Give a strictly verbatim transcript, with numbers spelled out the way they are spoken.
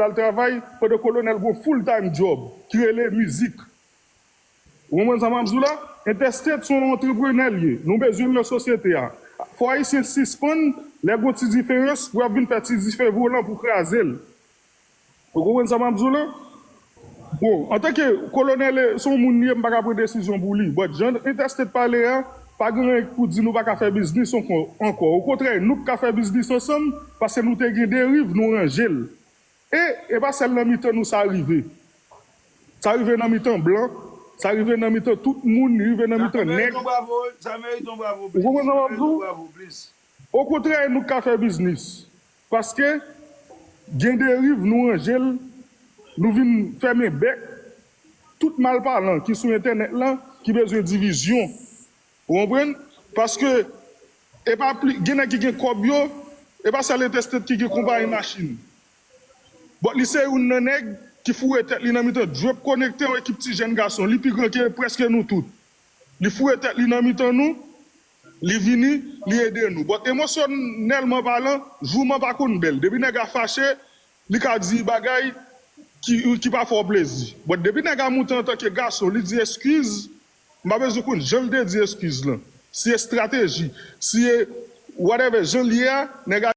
al travay, pandan kolonèl gon full time job ki rele mizik. Ou konprann sa m ap di w la? Entèstet se yon antreprenè l ye. Nou bezwen l nan sosyete a. Fò Ayisyen sispann, lè gon ti diferans, pou y ap vin fè ti dife volan pou kraze l. Ou konprann sa m ap di w la? Bon, antanke kolonèl, se yon moun li ye, m pa ka pran desizyon pou li. But jan entèstet pale a, pa gen anyen pou di nou pa ka fè biznis ankò. Okontrè, nou k ka fè biznis ansanm, paske nou te gen deriv, nou ranje l. E, e pa sèl nan mitan nou sa rive. Sa rive nan mitan blan, sa rive nan mitan tout moun, li rive nan mitan nèg. Ou konprann sa m ap di w? Okontrè, nou k ka fè biznis. Paske gen deriv, nou ranje l, nou vin fèmen bèk tout malpalan ki sou entènèt lan, ki bezwen divizyon. Ou konprann? Paske e pa pli, gen nèg ki gen kòb yo, e pa sèl entèstet ki gen konpayi machin. But li se youn nan nèg ki foure tèt li nan mitan drip konekte yon ekip ti jèn gason. Li pi gran ke prèske nou tout. Li foure tèt li nan mitan nou, li vini, li ede nou. But emosyonèlman palan, jouman pa konn bèl. Depi nèg a fache, li ka di bagay ki, ki pa fè w plezi. But depi nèg a moute antanke gason, li di eskiz, m pa bezwen konn jan l te di eskiz lan. Si estrateji, si e whatever jan l ye a, nèg a